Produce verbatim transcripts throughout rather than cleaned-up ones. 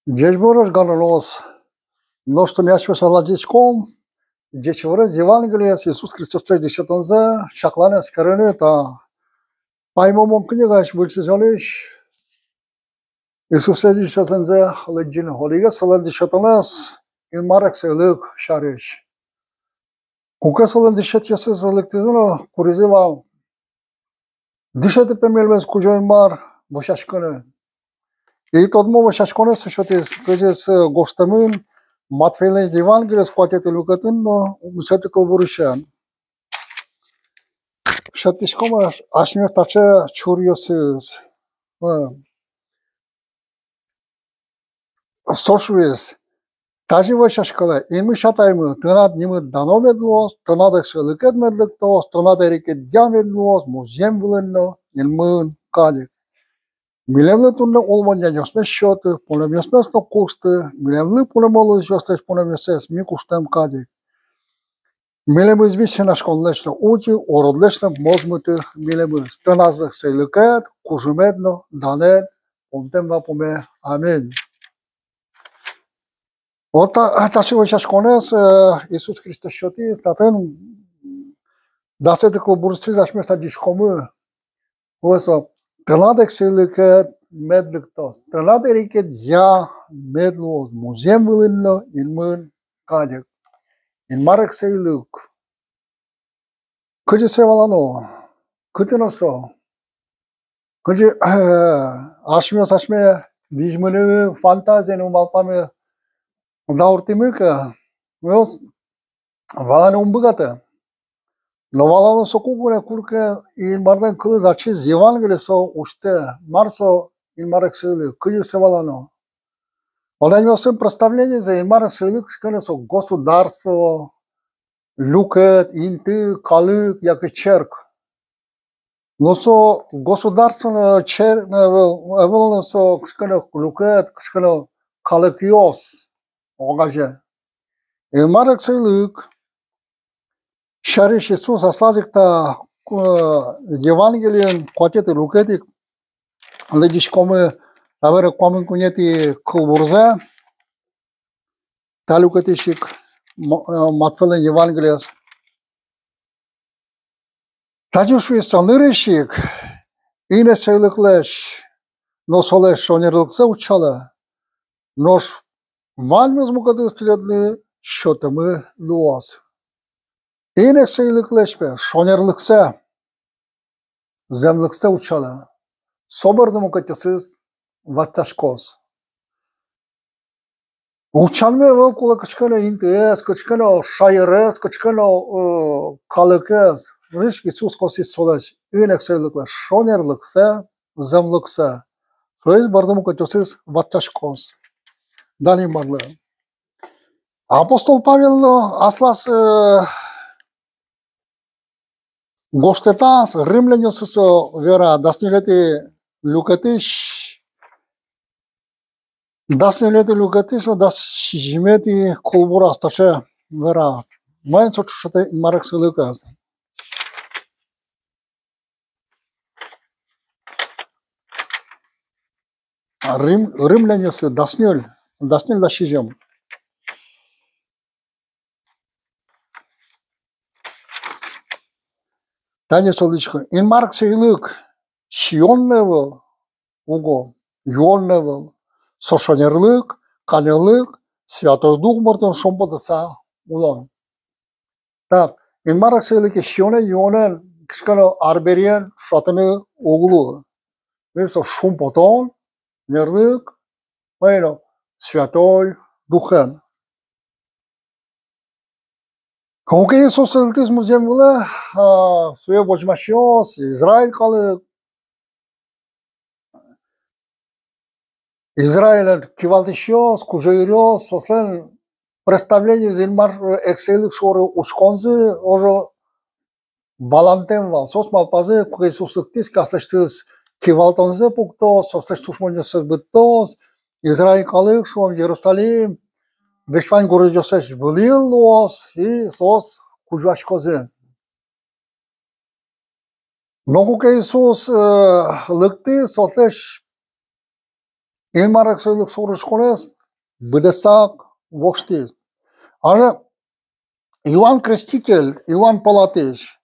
Ӟечбуресь, ганоос! Нош туннэ асьмеос адӟиськом Ӟеч иворез, Евангелиез, Иисус Христослэсь дышетонзэ чаклан эскерыны та паймымон книгаысь, Выль Сезонысь. Иисуслэсь дышетонзэ лыдӟыны. Одӥгез солэн дышетонэз Инмар эксэйлык сярысь. Куке солэн дышетскисьёсыз лыктӥзы но куризы вал: «Дышеты, пе, милемыз, Кузё-Инмар, вӧсяськыны». И тодмо вӧсяськонэз со сётӥз, кызьы со гожтэмын Матфейлэн Евангелиез куатетӥ люкетын но укмысэтӥ кылбурысен. Шедьтӥськом ас-, асьмеос таӵе чуръёсыз. Э, со шуиз: «Тазьы вӧсяськылэ: Инмысь Атаймы, Тынад нимыд дано мед луоз, Тынад эксэйлыкед мед лыктоз, Тынад эрикедъя мед луоз музъем вылын но инмын кадь ик. Милемлы туннэ улон-янъёсмес сёты, пунэмъёсмес но кушты, милемлы пунэмо луисьёслэсь пунэмъёссэс ми куштэм кадь ик. Милемыз висьынаськонлэсь но утьы, уродлэсь но мозмыты милемыз. Тынад эксэйлыкед, кужымед но данэд пумтэм вапуме. Аминь». Вот та-, таӵе вӧсяськонэз, э, Иисус Христос сётӥз, татын дасэтӥ кылбурысьтыз асьмеос адӟиськомы. Вӧсясько: «Тынад эксэйлыкед мед лыктоз, Тынад эрикедъя мед луоз музъем вылын но инмын кадь ик». Инмар эксэйлык. Кызьы сое валано? Кытын со? Кызьы, э, асьмеос асьме визьмынымы, фантазиенымы, малпамы дауртӥмы ке, соос валаны ум быгатэ. Но валано соку гинэ, куке Инмарлэн кылыз ачиз, Евангелие, со усьтэ, мар со Инмар эксэйлык, кызьы сое валано. Валаемъёслэн представлениезы Инмар эксэйлык кыӵе ке но со государство, люкет, инты, калык яке черк. Но со государство но чер-, но ӧвӧл, ӧвӧл но со кыӵе ке но люкет, кыӵе ке но калыкъёс огазе. Инмар эксэйлык сярысь Иисус аслаз ик та, э, Евангелиын куатетӥ люкетын лыдӟиськомы, табере куамын куинетӥ кылбурзэ. Та люкетысь ик, Ма-, э, Матфейлэн Евангелиез. Тазьы шуиз со: «Нырысь ик Ин эксэйлыклэсь но солэсь шонерлыксэ утчалэ, нош ваньмыз мукетыз тӥледлы сётэмын луоз». Ин эксэйлыклэсь, пе, шонерлыксэ, зэмлыксэ утчалэ, со бӧрдэ мукетъёсыз ватсаськоз. Утчанме ӧвӧл кулэ кыӵе ке но интыез, кыӵе ке но шаерез, кыӵе ке но, э, калыкез. Нырысь ик Иисус косӥз солэсь, Ин эксэйлыклэсь, шонерлыксэ, зэмлыксэ. Соиз бӧрдэ мукетъёсыз ватсаськоз. Дан Инмарлы. Апостол Павел но аслаз, э, гожтэтаз римлянъёслы со вера, дас ньылетӥ люкетысь, дас ньылетӥ люкетысь но дас сизьыметӥ кылбураз таӵе вера. Маин со ӵошатэ Инмар эксэйлыкез. Рим-, римлянъёслы дас ньыль, дас ньыль, дас сизьым. Тани со лыдӟиське: Инмар эксэйлык сиён но ӧвӧл уго, юон но ӧвӧл. Со шонерлык, каньыллык, Святой Дух бордын шумпотыса улон. Так, Инмар эксэйлыкез сиёнэн, юонэн, кыӵе ке но арбериен ӵошатыны уг луы. Весь со шумпотон, шонерлык, мыно, Святой Духен. Куке Иисус лыктӥз музъем вылэ, а, сое возьмасьёс, Израиль калык, Израильлэн кивалтӥсьёс, кузёеръёс, соослэн представлениез Инмар эксэйлык шоры учконзы озьы валантэм вал. Соос малпазы, куке Иисус лыктӥз ке, аслэсьтыз кивалтонзэ пуктоз, соослэсь тушмонъёссэс быдтоз, Израиль калык, шуом, Иерусалим, весь вань городъёслэсь вылӥын луоз, и соос кузёяськозы. Но куке Иисус, э, лыктӥз, соослэсь Инмар эксэйлык шоры шуиськонэз быдэсак воштӥз. Али Иоанн Креститель, Иоанн Пылатӥсь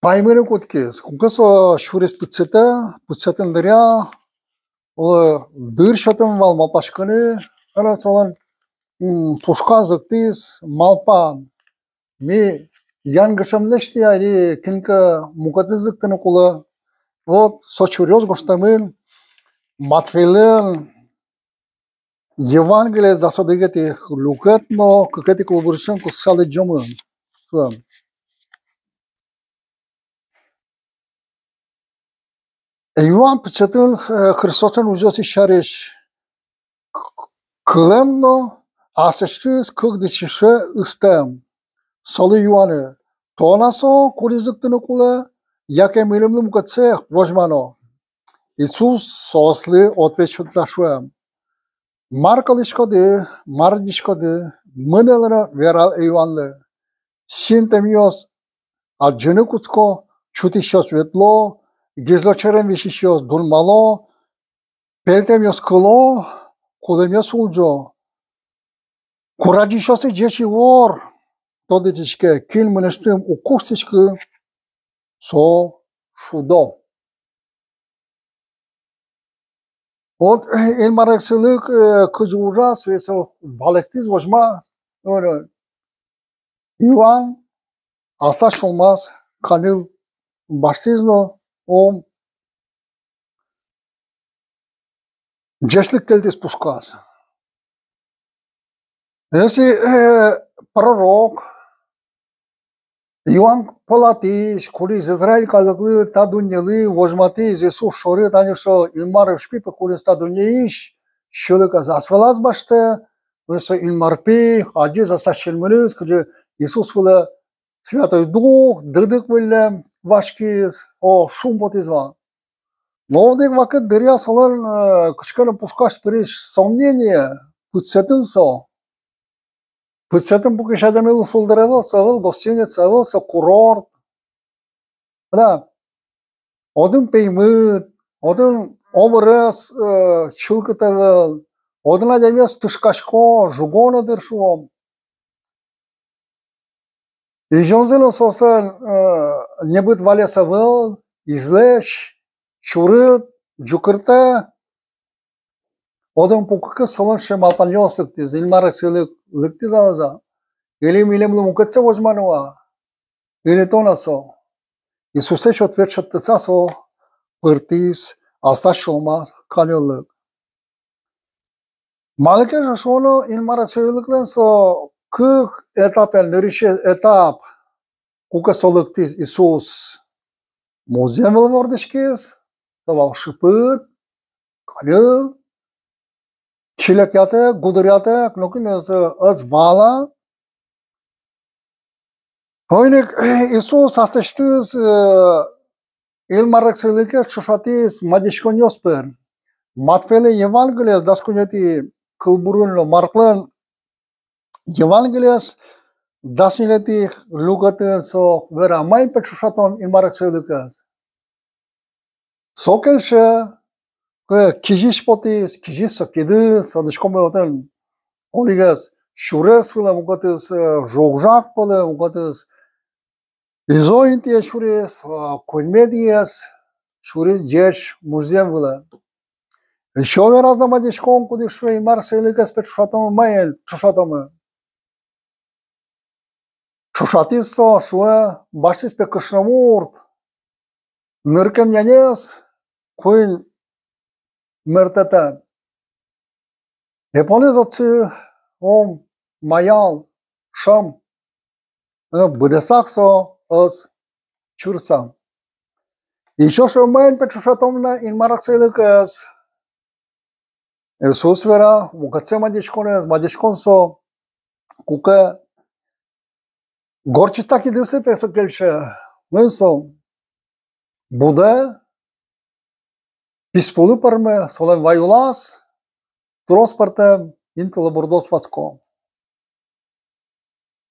паймыны кутскиз, куке со сюрес пытсэтэ, пытсэтын дыръя, оло, дыр сётэм вал малпаськыны, ӧра солэн, м, пушказ лыктӥз малпан: ми янгышем лэсьтӥ али, кин ке мукетыз лыктыны кулэ. Вот со чуръёс гожтэмын Матфейлэн Евангелиез дас одӥгетӥ люкет но кыкетӥ кылбурысен кутскыса лыдӟомы. Иоанн пытсэтын, э, Христослэн ужъёсыз сярысь к-, к-, кылэм но аслэсьтыз кык дӥсьсэ ыстэм. Солы юаны: тон-а со, кудӥз лыктыны кулэ, яке милемлы мукетсэ возьмано? Иисус соослы ответ сётыса шуэ: мар кылӥськоды, мар адӟиськоды, мынэлэ но вералэ Иоаннлы. Синтэмъёс адӟыны кутско, чутӥсьёс ветло, гизло черен висисьёс дунмало, пельтэмъёс кыло, кулэмъёс улӟо. Курадӟисьёслы ӟеч ивор тодытӥське: кин мынэсьтым уг куштӥськы, со шудо. Вот, э, Инмар эксэйлык, э, кызьы ужа, сое со валэктӥз, возьма. Иоанн аслаз сюлмаз каньыл басьтӥз но, ом, ӟечлык кельтӥз пушказ. Если, э, пророк Иоанн Пылатӥсь, кудӥз Израиль калыклы, та дуннелы возьматӥз Иисус шоры, тани со Инмар ыжпи пе, кудӥз та дуннеысь сьӧлыкез ас вылаз басьтэ, кудӥз со Инмар пи, адӟиз аслаз синмыныз, кызьы Иисус вылэ Святой Дух дыдык выллем васькиз, о, шумпотӥз вал. Но одӥг вакыт дыръя солэн, э, кыӵе ке но пушказ пырись сомнение, пытсэтын со. Пытсэтын пукись адямилы шулдыр ӧвӧл со, ӧвӧл гостиница, ӧвӧл со курорт. Да. Отын пеймыт, отын омырез, э, чылкыт ӧвӧл, отын адямиос тышкасько, жугоно дыр, шуом. Изёнзы но соослэн, э, небыт валес ӧвӧл, излэсь, чурыт, ӟукыртэ. Отын пукыкуз солэн сыӵе малпанъёс лыктӥз: Инмар эксэйлык лыктӥз-а, ӧз-а? Или милемлы мукетсэ возьмано-а? Или тон-а со? Иисуслэсь ответ шедьтыса, со пыртӥз аслаз сюлмаз каньыллык. Малы ке шуоно, Инмар эксэйлыклэн со кык этапен, нырысез этап, куке со лыктӥз, Иисус музъем вылэ вордӥськиз, со вал шыпыт, каньыл, чилекъятэк, гудыръятэк, нокин но ӧз, ӧз вала. Ойник Иисус аслэсьтыз, э, Инмар эксэйлыкез ӵошатӥз мадиськонъёс пыр. Матфейлэн Евангелиез дас куинетӥ кылбурын но Марклэн Евангелиез дас ньылетӥ люкетын со вера, маин пе ӵошатом Инмар эксэйлыкез. Со кельше, э, кизись потӥз, кизись со кидыс, адӟиськом отын одӥгез сюрес вылэ, мукетыз, э, жуг-жаг пӧлы, мукетыз изо интые сюриз, э, куиньметӥез сюриз ӟеч музъем вылэ. Эшшо вераз на мадиськон, кудӥз шуэ: Инмар эксэйлыкез пе ӵошатом, маин ӵошатом. Ӵошатӥз со, шуэ, басьтӥз пе кышномурт, ныркем нянез, куинь мертэтэн. Эполэз отчы, ом, маял, шӧм, э, быдэсак со ӧз чырса. Эшшо шуэ: маин пе ӵошатом на Инмар эксэйлыкез. Иисус вера мукетсэ мадиськонэз, мадиськон со, куке горчица кидыслы пе со кельше, мын со будэ, писпулы пӧрме, солэн вай улаз трос пӧртэм интылобурдоос ватско.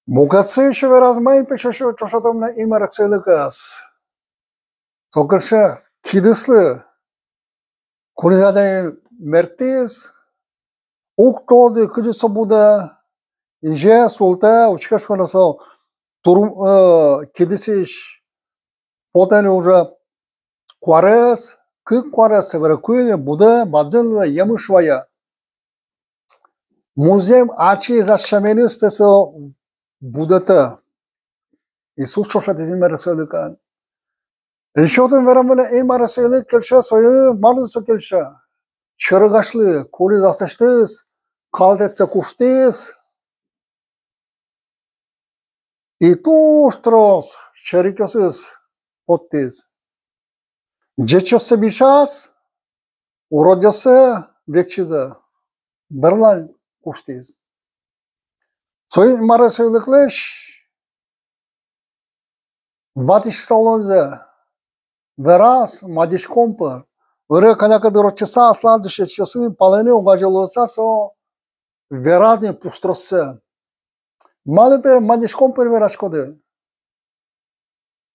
Мукетсэ эшшо вераз, маин пе ӵошатом на Инмар эксэйлыкез. Со кельше кидыслы, Кудӥз адями мерттӥз, уг тодӥськы, кызьы со будэ, изе, султэ, учке шуыса, турын, э, кидысысь потэ ни уже куарез, кык куарез, собере куинь, будэ, бадӟым луэ, емыш вае. Музъем ачиз асьме меныз, пе, со будэтэ. Иисус ӵошатӥз Инмар эксэйлыкен. Эшшо тӥ верамын, Инмар эксэйлык кельше, сое, малы со кельше? Чорыгашлы, кудӥз аслэсьтыз калтэтсэ куштӥз, и туж трос черекъёсыз поттӥз. Ӟечъёссэ бичаз, уродъёссэ, векчизэ берлань куштӥз. Со Инмар эксэйлыклэсь ватӥськыса улонзэ вераз мадиськон пыр. Ӧре кӧня ке дыр ортчыса, аслаз дышетскисьёсын палэнэ огазьлыса со вераз ни пуштроссэ. Малы, пе, мадиськон пыр вераськоды?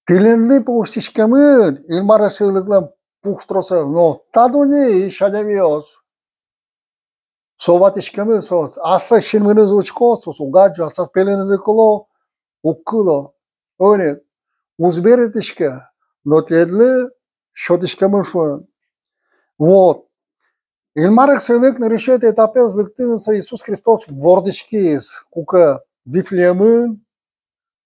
Тӥледлы, пе, усьтӥськемын Инмар эксэйлыклэн пуштроссэ, но та дуннеысь адямиос, со ватӥськемын, соос аслаз синмынызы учко, соос уг адӟо, аслаз пеленызы кыло, уг кыло. Ӧнер уз берытӥське, но тӥледлы сётӥськемын шуэ. Вот. Инмар эксэйлык нырысетӥ этапез лыктӥз, со Иисус Христос вордӥськиз куке Вифлеемын,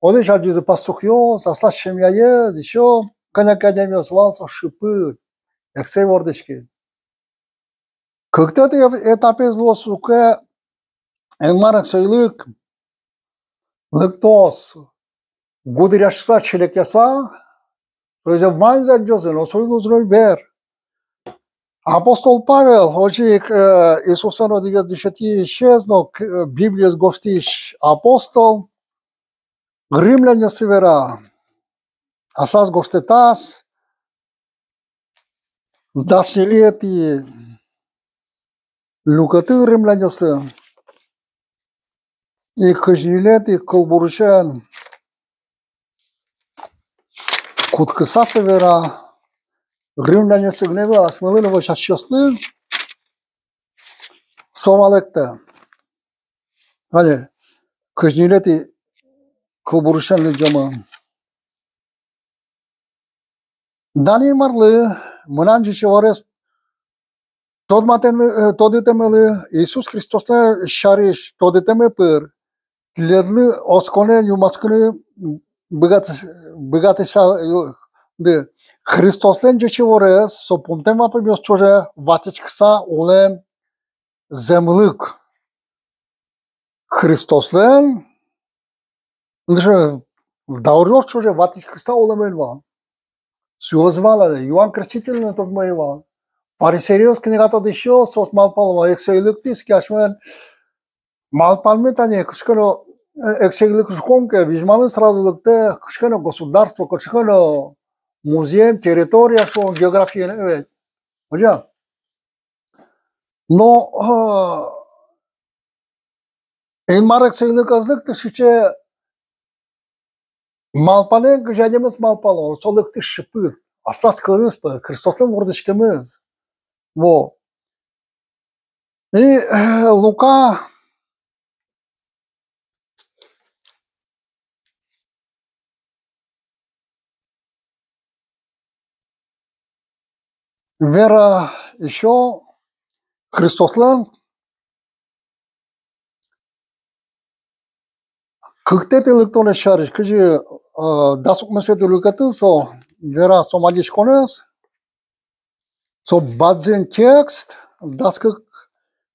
отысь адӟизы пастухъёс, аслаз семьяез, ещё кӧня ке адямиос вал, со шыпыт, эксэй вордӥськиз. Кыктэтӥ этапез луоз, куке Инмар эксэйлык лыктоз гудыръяськыса, чилекъяса, соизэ ваньзы адӟозы, но соиз луоз уно бер. Апостол Павел, озьы ик, э, Иисуслэн одӥгез дышетӥсез но, к-, э, Библиез гожтӥсь апостол, римлянъёслы вера, аслаз гожтэтаз, дас ньылетӥ люкетын римлянъёслы, и кызь ньылетӥ кылбурысен кутскыса со вера, римлянъёслы гинэ ӧвӧл, асьмелы но вӧсяськисьёслы со валэктэ. Али кызь ньылетӥ кылбурысен лыдӟомы. Дан Инмарлы, мынам Ӟеч Иворез тодматэмлы, э, тодытэмлы, Иисус Христослэн сярысь тодытэме пыр, тӥледлы осконэн юнмаськыны быгат-, быгатӥсько, э, ды, Христослэн Ӟеч Иворез со пумтэм вапумъёс ӵоже ватӥськыса улэм зэмлык. Христослэн, нош, дауръёс ӵоже ватӥськыса улэмын вал. Соос валало, Иоанн Крестительлэн тодмо ӧй вал. Фарисейёс, книга тодӥсьёс, соос малпало вал, эксэйлык письке асьмелэн. Малпанмы тани, кыӵе ке но, э, эксэйлык шуиськом ке, визьмамы сразу лыктэ кыӵе ке но государство, кыӵе ке но музъем, территория, шуом, географиен, э, ведь. Озьы-а? Но, э, Инмар эксэйлык ӧз лыкты сыӵе малпанэн, кызьы адямиос малпало, со лыктӥз шыпыт, аслаз кылыныз пыр, Христослэн вордӥськемез. Во. И, э, Лука вера ещё Христослэн кыктэтӥ лыктонэз сярысь, кызьы, э, дас укмысэтӥ люкетын со вера со мадиськонэз, со бадӟым текст, дас кык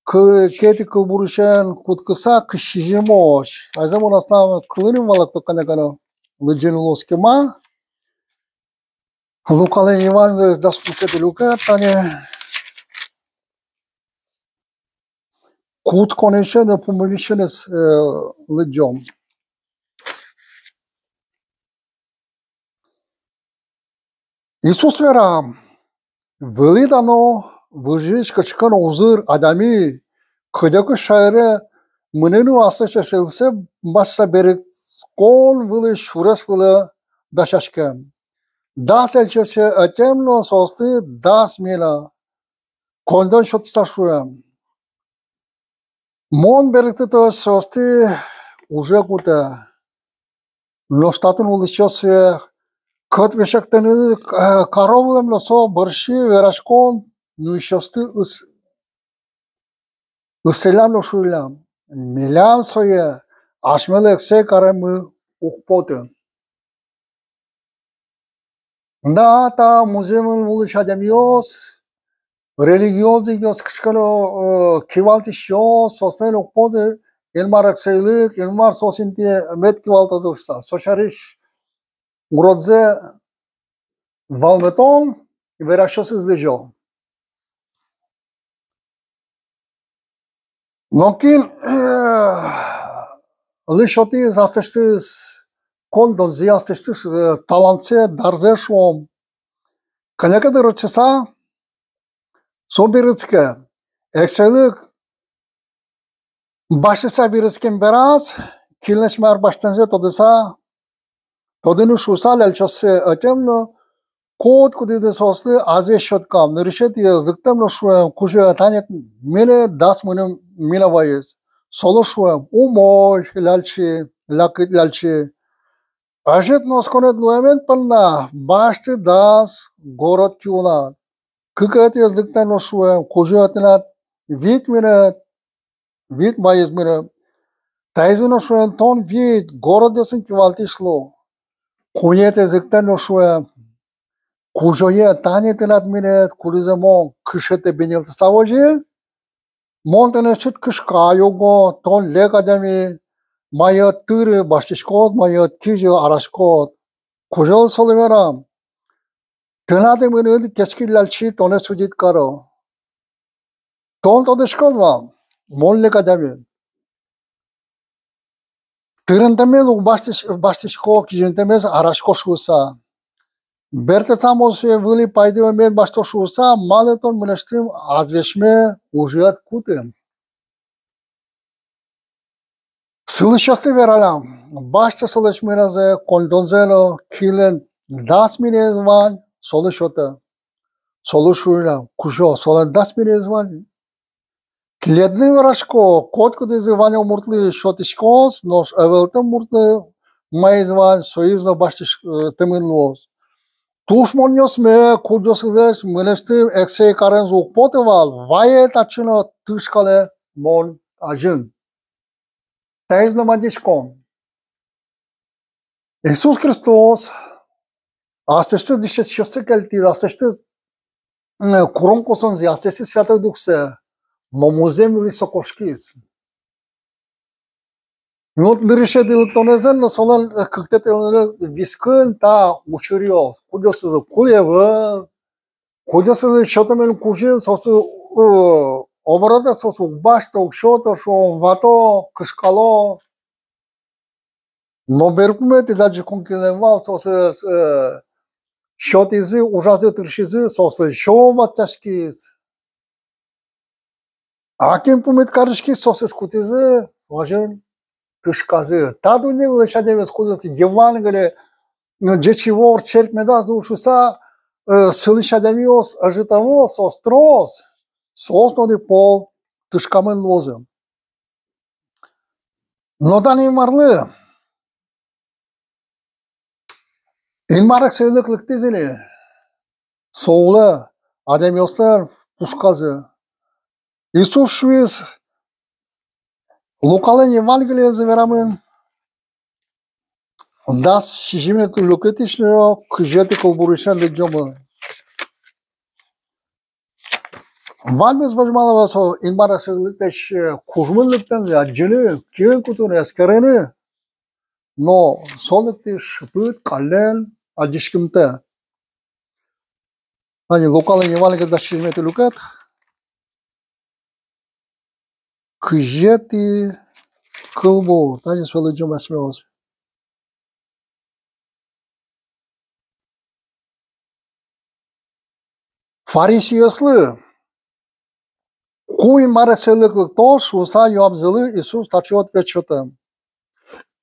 кы-, кыкетӥ кылбурысен кутскыса кызь сизьымозь. Азьло мон аслам кылыным валэкто, кӧня ке но лыдӟыны луоз кема. Лукалэн Евангелиез, дас укмысэтӥ люкет, тани кутсконысен но пумысеныз, э, лыдӟом. Иисус вера: вылӥ дано выжыысь кыӵе ке но узыр адями кыдёкысь шаере мынэ но аслэсьтыз эксэйлыксэ басьтыса берыктон вылысь сюрес вылэ дасяське. Дас эльчиосыз ӧтем но соослы дас мина. коньдон сётыса шуэм: мон берыктытозь соосты уже кутэ. Нош татын улӥсьёс сое кӧт весяктыны, э, каро вылэм но, со бӧрсьы вераськон нуисьёсты ыс-, ысыллям но шуиллям: милям сое асьмелы эксэй кареммы уг поты. Да, та музъемын улӥсь адямиос, религиозной егитъёс, кыӵе ке но, э, кивалтӥсьёс, соослэн уг поты Инмар эксэйлык, Инмар соос интые мед кивалтоз шуыса. Со сярысь уродзэ валмытон верасьёсыз лэзё. Но кин, э, лэсьтӥз аслэсьтыз коньдонзэ, аслэсьтыз, э, талантсэ, дарзэ, шуом, кӧня ке дыр ортчыса, со берытске. Эксэйлык басьтыса берытскем бераз, кинлэсь мар басьтэмзэ тодыса, тодыны шуыса, ляльчиоссэ ӧтем но, котькудӥзлы соослы азвесь сёткам. Нырысетӥез лыктэм но шуэм: кузё, тани тыныд милям дас мынэм мина ваиз. Солы шуэм: умой, ляльчи, лякыт ляльчи. Ӧжыт но осконэд луэмен понна басьты дас город киулад. Кыкетӥез лыктэм но шуэм: кузё, тынад вить мынэд, вить ваиз мынэм. Таизлы но шуэм: тон вить городъёсын кивалтӥсь лу. Куинетӥез лыктэм но шуэм: кузё, тани тынад мынэд, кудӥзэ мон кышетэ биньылтыса вози. Мон тонэ сыӵе кышка юго, тон лек адями, мае тыры басьтӥськод, мае кизьы араськод. Кузё солы верам: тынад мыныд кескич ляльчи тонэ судить каро. Тон тодӥськод вал, мон лек адями. Тырымтэмез уг басьтӥсь-, басьтӥсько, кизьымтэмез арасько шуыса. Бертыса мон сое вылӥ пайдаё мед басьто шуыса, малы тон мынэсьтым азвесьме ужъёсты кутӥд? Сылӥсьёслы вераллям: басьтэ солэсь мыназэ, коньдонзэ но, кинлэн дас мынэз вань, солы сётэ. Солы шуиллям: кузё, солэн дас мынэз вань. Тӥледлы верасько, котькудӥзлы вань муртлы сётӥськоз, нош ӧвӧлтэм муртлы маиз вань, соиз но басьтэмын луоз. Тушмонъёсме, кудъёсызлэсь мынэсьтым эксэй каремзы уг поты вал, вае татчы но, тышкалэ мон азьын. Таиз но мадиськом. Иисус Христос аслэсьтыз дышетскисьёссэ кельтӥз, аслэсьтыз, м, курон-косонзэ, аслэсьтыз Святой Духсэ, но музъем вылысь со кошкиз. Но нырысетӥ лыктонэзлэн но солэн, э, кыктэтӥ лыктонэзлэн вискын та учыръёс, кудъёсызлы кулэ ӧвӧл, кудъёсызлы сётэмын кузьым, соосты, э, оборотэ соос уг басьто, уг сёто, шуом, вато, кышкало. Но берпуметӥ адӟиськон кинлэн вал, соос, э, сётӥзы, ужазы, тыршизы, соослы сё ватсаськиз. А кин пумит кариськиз, соосыз кутӥзы, озьы тышказы. Та дунне вылысь адямиос, кудъёсыз Евангелие, м, ӟеч ивор, черк медаз лу шуыса, э, сылӥсь адямиос ӧжыт ӧвӧл, соос трос, соос но одӥг пол тышкамын луозы. Но тани Инмарлы, Инмар эксэйлык лыктӥз ини, со улэ адямиослэн пушказы. Иисус шуиз, Лукалэн Евангелиезлэн верамын, дас сизьыметӥ люкетысь но кызетӥ кылбурысен лыдӟомы. Ваньмыз возьмало вал со Инмар эксэйлыклэсь, э, кужмын лыктэмзэ, адӟыны, киын кутыны, эскерыны. Но со лыктӥз шыпыт каллен адӟиськымтэ. Тани Лукалэн Евангелиез, дас сизьыметӥ люкет, кызетӥ кылбур, тани со лыдӟом асьмеос. Фарисейёслы ку Инмар эксэйлык лыктоз шуыса юамзылы Иисус таӵе ответ сётэ: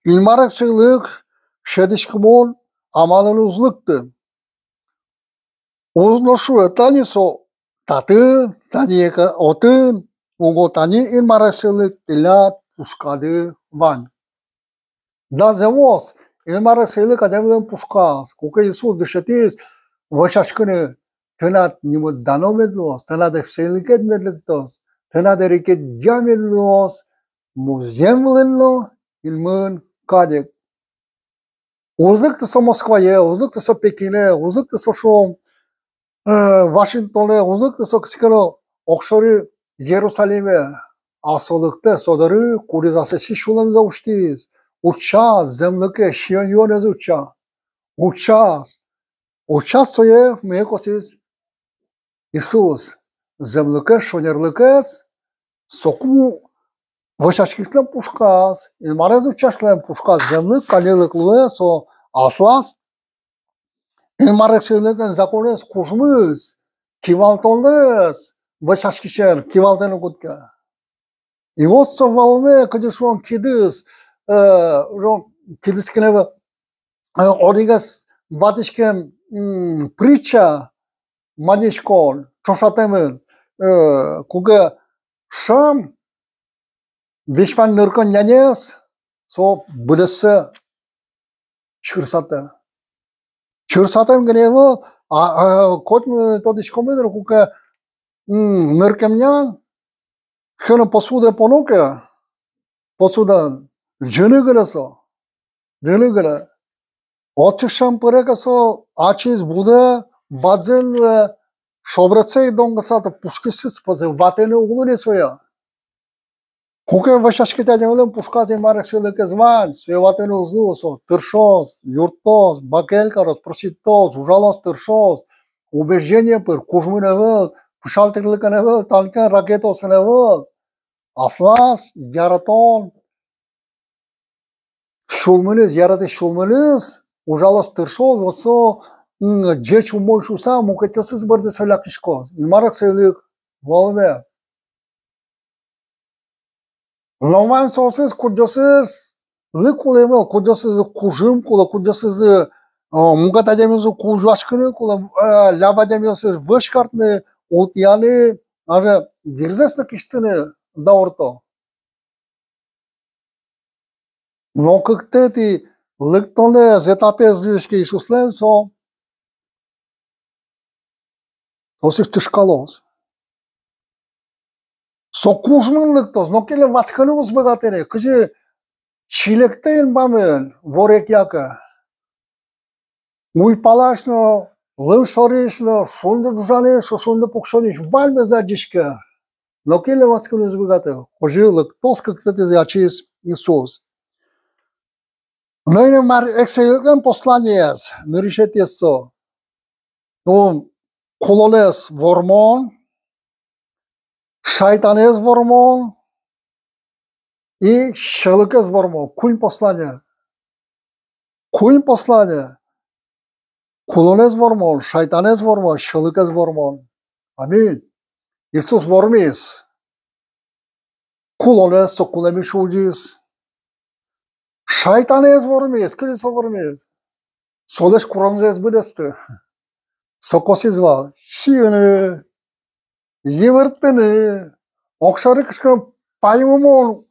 Инмар эксэйлык шӧдӥськымон амалэн уз лыкты. Уз но шуэ: тани со татын, тани ик отын, уго тани Инмар эксэйлык тӥляд пушкады вань. Да, зэмос, Инмар эксэйлык адямилэн пушказ, куке Иисус дышетӥз вӧсяськыны: тынад нимыд дано мед луоз, тынад эксэйлыкед мед лыктоз, тынад эрикедъя мед луоз музъем вылын но, инмын кадь ик. Уз лыкты со Москвае, уз лыкты со Пекине, уз лыкты со, шуом, э, Вашингтоне, уз лыкты со кытчы ке но огшоры Иерусалиме, а со лыктэ со доры, кудӥз аслэсьтыз сюлэмзэ усьтӥз, утча зэмлыке, сиён-юонэз утча, утча, утча сое, мае косӥз Иисус, зэмлыкез, шонерлыкез. Соку вӧсяськисьлэн пушказ, Инмарез утчасьлэн пушказ зэмлык, каньыллык луэ. Со аслаз Инмар эксэйлыкен, законэз кужмыз кивалтонэз вӧсяськисен кивалтыны кутске. И вот со вӧлме, кызьы шуом, кидыс, э, шуом, кидыс гинэ ӧвӧл, э, одӥгез ватӥськем, м, притча, мадиськон, ӵошатэмын, э, куке шӧм весь вань ныркем нянез, со быдэссэ чырсатэ. Чырсатэм гинэ ӧвӧл, а, а, коть ми тодӥськомы дыр, куке, м, ныркем нянь кыӵе но посудае поно ке, посуда ӟыны гинэ со, ӟыны гинэ. Отчы шӧм пыре ке, со ачиз будэ, бадӟым луэ, шобретсэ ик донгесатэ, пушкысьтыз потэ, ватыны уг луы ни сое. Куке вӧсяськись адямилэн пушказ Инмар эксэйлыкез вань, сое ватыны уз лу. Со тыршоз, юрттоз, бакель кароз, проситоз, ужалоз, тыршоз, убеждение пыр кужмын ӧвӧл, пыӵатыклыкен ӧвӧл, танкен, ракетаосын ӧвӧл. Аслаз яратон сюлмыныз, яратӥсь сюлмыныз ужалоз, тыршоз, вот со, м, ӟеч умой шуыса, мукетъёсыз борды со лякиськоз. Инмар эксэйлык вӧлме. Но вань соосыз, кудъёсызлы кулэ ӧвӧл, кудъёсызлы кужым кулэ, кудъёсызлы, э, мукет адямиослы кузёяськыны кулэ, э, ляб адямиосыз вӧсь картны, ултӥяны, даже вирзэс но кисьтыны даурто. Но кыктэтӥ лыктонэз, этапез луиз ке Иисуслэн, со, со сыӵе тышкалоз. Со кужмын лыктоз, нокинлы ватскыны уз быгаты ни, кызьы чилектэ инбамын ворекъя ке. Уйпалась но, лымшорысь но, шунды ӝужанысь но, шунды пуксёнысь, ваньмыз адӟиське. Нокинлы ватскыны уз быгаты. Озьы лыктоз кыктэтӥзэ ачиз Иисус. Но Инмар эксэйлыклэн посланиез, нырысетӥез со, ну, кулонэз вормон, шайтанэз вормон и сьӧлыкез вормон. Куинь послание. Куинь послание. Кулонэз вормон, шайтанэз вормон, сьӧлыкез вормон. Аминь. Иисус вормиз кулонэз, со кулэмысь улӟиз. Шайтанэз вормиз, кызьы со вормиз? Солэсь куронзэ ӧз быдэсты. Со косӥз вал сиыны, йыбырттыны, огшоры кышкано паймымон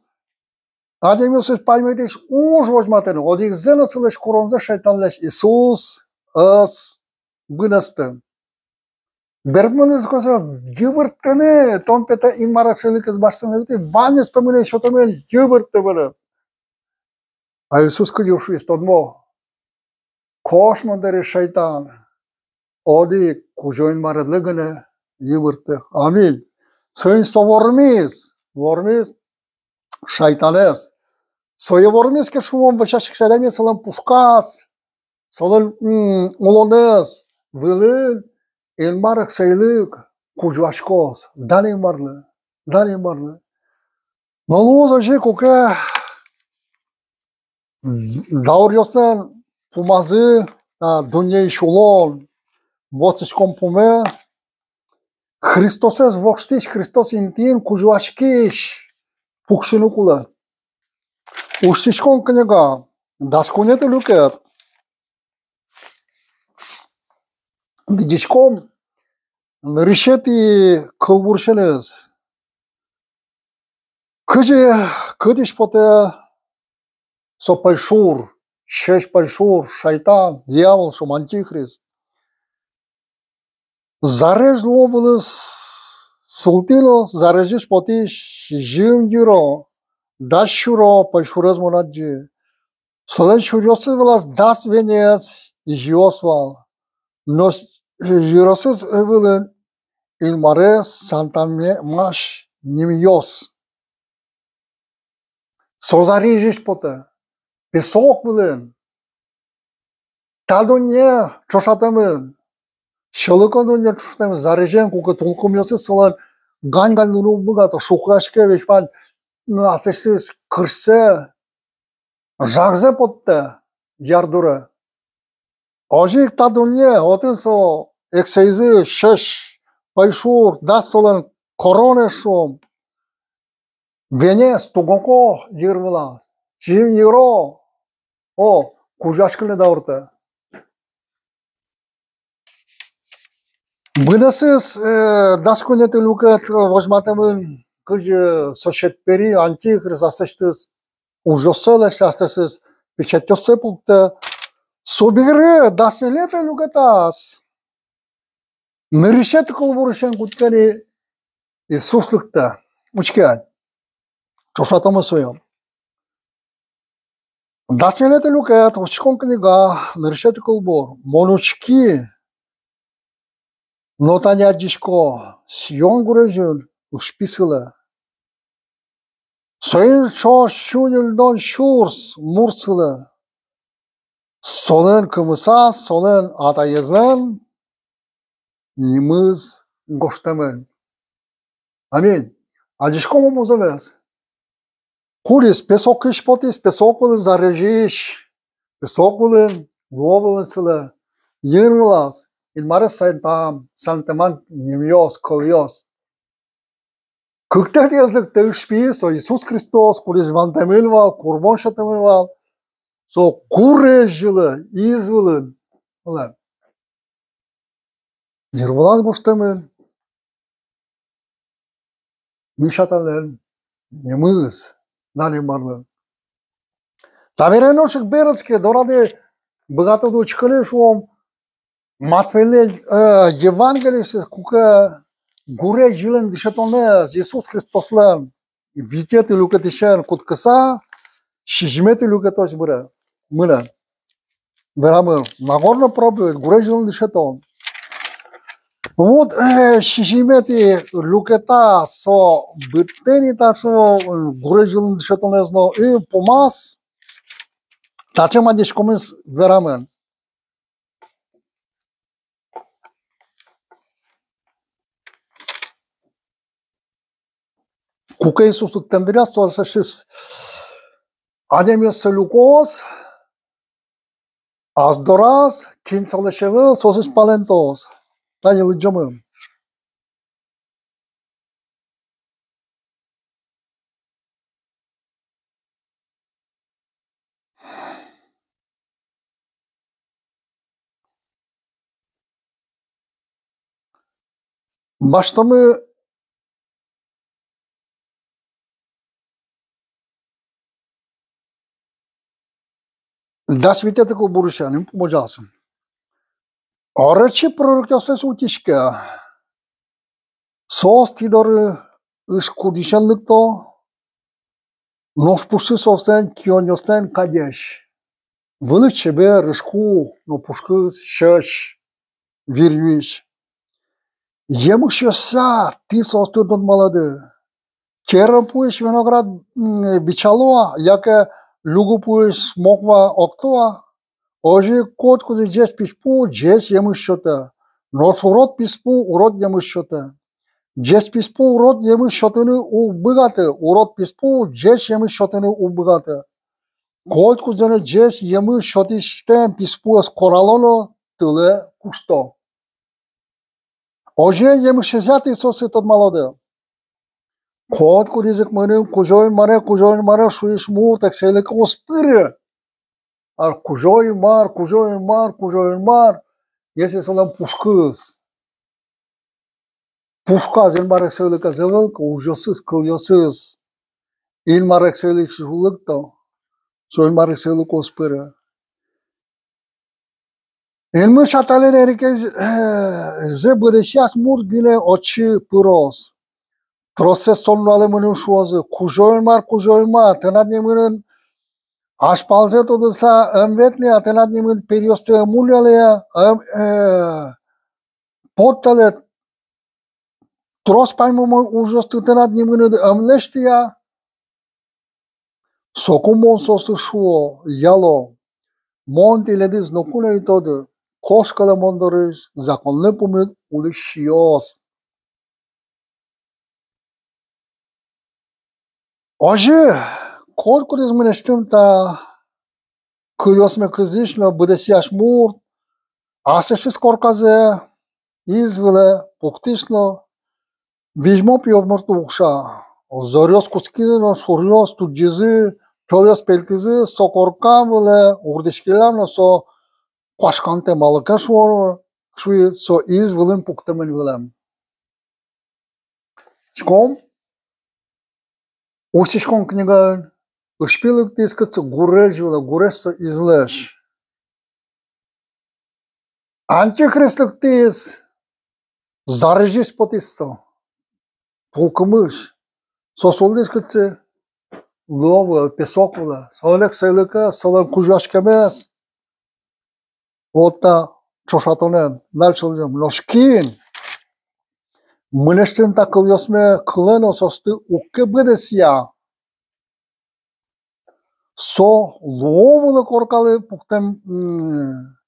адямиосыз паймытӥсь уж возьматыны. Одӥгзэ но солэсь куронзэ, шайтанлэсь, Иисус ӧз быдэсты. Берпуметӥзэ косӥз йыбырттыны, тон, пе, та Инмар эксэйлыкез басьтыны, ваньмыз, пе, мыным сётэмын йыбыртты мыным. А Иисус кызьы шуиз, тодмо? Кошмон дорысь, шайтан, одӥг Кузё-Инмаредлы гинэ йыбыртты. Аминь. Соин со вормиз, вормиз шайтанэз. Сое вормиз ке, шуом, вӧсяськись адями, солэн пушказ, солэн, м, улонэз вылын Инмар эксэйлык кузёяськоз. Дан Инмарлы, дан Инмарлы. Но луоз озьы, куке дауръёслэн пумазы, а, дуннеысь улон, вордскон пуме Христосэз воштӥсь, Христос интыын кузёяськись пуксьыны кулэ. Усьтӥськон книга, дас куинетӥ люкет. Лыдӟиськом нырысетӥ кылбурысеныз. Кызьы, кытысь потэ со пӧйшур, сьӧсь пӧйшур, шайтан, дьявол, шуом, антихрист. Зарезь луо вылын султӥ но, зарезьысь потӥз сизьым йыро, дас сюро пӧйшурез мон адӟи. Солэн сюръёсыз вылаз дас венец изьыос вал. Но сьӧръёсыз вылын Инмарез сантэмась нимъёс. Со зарезьысь потэ, песок вылын. Та дунне ӵошатэмын, сьӧлыко дунне ӵошатэмын зарезен, куке тулкымъёсыз солэн гань-гань луыны уг быгато, шуккаське весь вань, ну, аслэсьтыз кырсьсэ, жагзэ поттэ ярдуре. Озьы ик та дунне, отын со эксэйзы сьӧсь пӧйшур, дас солэн коронэз, шуом, венец, тугоко йыр вылаз, сизьым йыро, о, кузёяськыны дауртэ. Быдэсыз, э, дас куинетӥ люкет возьматэмын, кызьы со сьӧдпери, антихрист аслэсьтыз ужъёссэ лэсьтэ, аслэсьтыз печатьёссэ пуктэ. Собере дас ньылетӥ люкетаз нырысетӥ кылбурысен кутскыны Иисус лыктэ. Учке ай, ӵошатомы сое. Дас ньылетӥ люкет, Усьтӥськон книга, нырысетӥ кылбур. Мон учки но тани адӟисько: Сион гурезьын ыжпи сылэ. Соин ӵош сю ньыльдон сюрс мурт сылэ. Солэн кымысаз солэн атаезлэн нимыз гожтэмын. Аминь. Адӟиськом-а музъемез? Кудӥз песокысь потӥз, песок вылын, зарезьысь, песок вылын, луо вылын сылэ. Ныр вылаз Инмарез сантэм, сантэман нимъёс, кылъёс. Кыктэтӥез лыктэ, ыжпи, со Иисус Христос, кудӥз вандэмын вал, курбон сётэмын вал. Со гурезь йылэ, из вылын. Ныр вылаз гожтэмын мишаталэн нимыз, дан Инмарлы. Табере нош ик берытске, дорады быгатоды учкыны, шуом, Матфейлэн, э, Евангелиысьтыз, куке гурезь йылын дышетонэз, Иисус Христослэн витетӥ люкетысен кутскыса, сизьыметӥ люкетозь быре, мынэ. Верамын, Нагорная проповедь, гурезь йылын дышетон. Вот, э, сизьыметӥ люкетаз со быдтэ ни таӵе, э, гурезь йылын дышетонэз но, и пумаз таӵе мадиськомы верамын. Куке Иисус лыктэм дыръяз со аслэсьтыз адямиоссэ люкоз ас дораз, кин солэсь ӧвӧл, соосыз палэнтоз. Тани лыдӟомы. Басьтомы дас витетӥ кылбурысен, ини, пумозяз. Арысь пророкъёслэсь утиське. Соос тӥ доры ыж кудысен лыкто, нош пушкы соослэн кионъёслэн кадесь. Вылысь чебер ыжку, но пушкыз сьӧсь, вир юись. Емышъёсъя тӥ соосты тодмалоды. Керем пуысь виноград, м, бичало-а, яке люгы пуысь смоква окто-а? Озьы котькудӥз ӟеч писпу ӟеч емыш сётэ, нош урод писпу урод емыш сётэ. Ӟеч писпу урод емыш сётыны уг быгаты, урод писпу ӟеч емыш сётыны уг быгаты. Котькудзэ но ӟеч емыш сётӥсьтэм писпуэз корало но тылэ кушто. Озьы емышезъя тӥ соосты тодмалоды. Котькудӥз ик мыным Кузё-Инмаре, Кузё-Инмаре шуись мурт эксэйлыке уз пыры. А Кузё-Инмар, Кузё-Инмар, Кузё-Инмар, если солэн пушкыз пушказ Инмар эксэйлык ӧз ӧвӧл ке, ужъёсыз, кылъёсыз Инмар эксэйлык сярысь уг лыкто, со Инмар эксэйлыко уз пыре. Инмысь Атайлэн эрикезэ быдэсъясь мурт гинэ отчы пыроз. Тросэз со нуналэ мынын шуозы: «Кузё-Инмар, Кузё-Инмар, тынад нимынын азьпалзэ тодыса ӧм ветлэ-а, тынад нимын периосты ӧм уллялэ-а, ӧм, э, поттэлэ, трос паймымон ужъёсты тынад нимынын ӧм лэсьтэ-а?» Соку мон соослы шуо: «Яло, мон тӥледыз ноку но ӧй тоды, кошкелэ мон дорысь законлы пумит улӥсьёс». Озьы, котькудӥз мынэсьтым та кылъёсме кылзӥсь но быдэсъясь мурт аслэсьтыз корказэ из вылэ пуктӥсь но визьмо пиосмуртлы укша. Зоръёс кутскизы но шуръёс тудӟизы, тӧлъёс пельтӥзы, со корка вылэ урдӥськиллям но со куашкантэ, малы ке шуоно, шуэ, со из вылын пуктэмын вылэм. Учком, Усьтӥськон книгаын: ыжпи лыктӥз кытчы? Гурезь вылэ, гурезь со излэсь. Антихрист лыктӥз, зарезьысь потӥз со, пулкымысь. Со султӥз кытчы? Луо вылэ, песок вылэ. Солэн эксэйлыкез, солэн кузёяськемез вот та ӵошатонэн. Дальше лыдӟом. Нош кин мынэсьтым та кылъёсме кылэ но соосты уг ке быдэсъя, со луо вылэ коркалы пуктэм, м,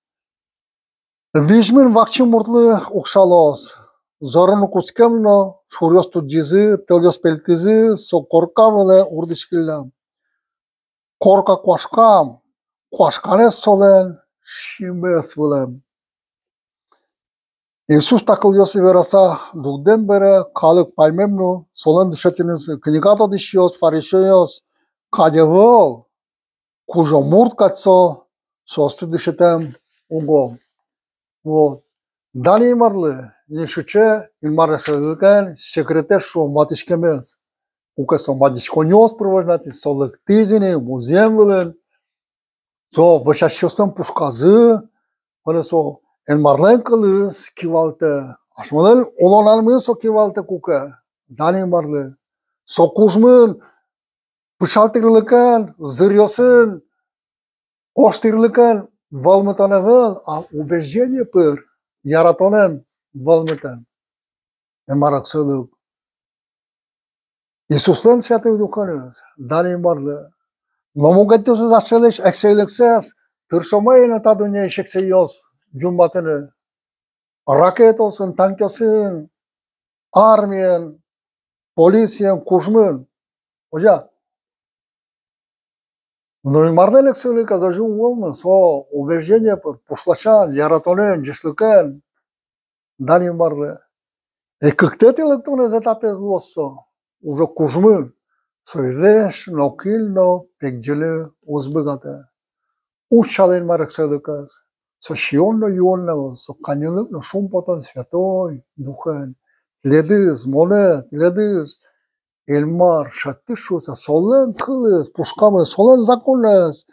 визьмын вакчи муртлы укшалоз. Зорын кутскем но шуръёс тудӟизы, тӧлъёс пельтӥзы, со корка вылэ урдӥськиллям. Корка куашкам, куашканэз солэн синмез вылэм. Иисус та кылъёсыз вераса дугдэм бере, калык паймем но солэн дышетӥсьёсыз, книга тодӥсьёс, фарисейёс, кадь ӧвӧл, кузё мурт кадь со соосты дышетэм уго. Вот. Дан Инмарлы, ини сыӵе Инмар эксэйлыкен секретэз, шуом, ватӥськемез. Куке со мадиськонъёс пыр возьматӥз, со лыктӥз ини музъем вылын, со вӧсясьёслэн пушказы, вань со Инмарлэн кылыз кивалтэ, асьмелэн улонамы со кивалтэ куке, дан Инмарлы. Со кужмын пыӵал тӥрлыкен, зыръёсын, ош тӥрлыкен вӧлмытон ӧвӧл, а убеждение пыр, яратонэн вӧлмытон. Инмар эксэйлык. Иисуслэн Святой Духеныз, дан Инмарлы. Но мукетъёсыз асьсэлэсь эксэйлыксэс тыршо ини та дуннеысь эксэйёс юнматыны. Ракетаосын, танкъёсын, армиен, полициен, кужмын. Озьы-а? Но Инмарлэн эксэйлыкез озьы уг вӧлмы, со убеждение пыр, пушласян, яратонэн, ӟечлыкен, дан Инмарлы. И кыктэтӥ лыктонэз, этапез луоз со уже кужмын, со излэсь нокин но пегӟыны уз быгатэ. Утчалэ Инмар эксэйлыкез. Со сиён но юон но, со каньыллык но шумпотон Святой Духен. Тӥледыз, монэ, тӥледыз Инмар шедьтӥз шуыса, солэн кылыз, пушкамы, солэн законэз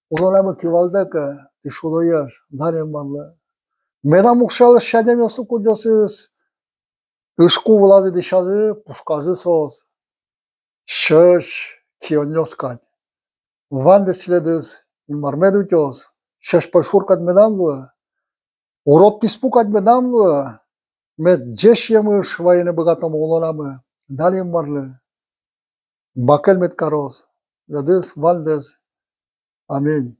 улонамы кивалтэ ке, тӥ шудоесь, дан Инмарлы. Медам уксё лэсьтэ адямиослы, кудъёсыз ышку вылазы дӥсязы, пушказы соос сьӧсь кионъёс кадь. Ваньдэс тӥледыз Инмар мед утёз, сьӧсь пӧйшур кадь медам луэ, урод писпу кадь медам луэ, мед ӟеч емыш вайыны быгатом улонамы, дан Инмарлы. Бакель мед кароз тӥледыз ваньдэс. Аминь.